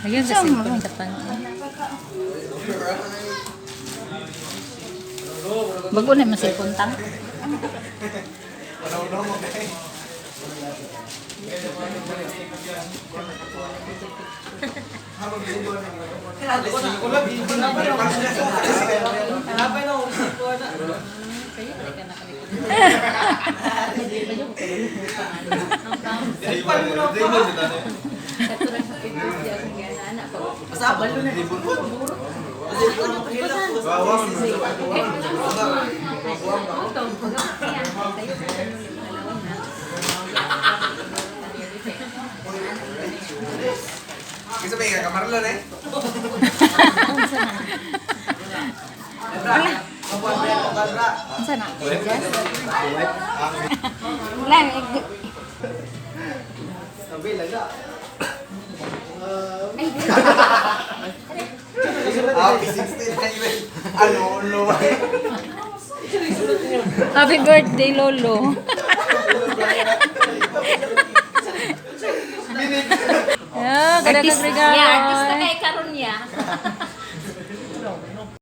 Ayun sa cellphone sa pan. Bago na yung cellphone tang. Kasi may kamarlon eh. Unsa na? Yes. Wala, Ah, 16 na yun. Ano, ano ba? Happy birthday, Lolo. Yeah, kada Artist, regalo. yeah, artista kay karon niya.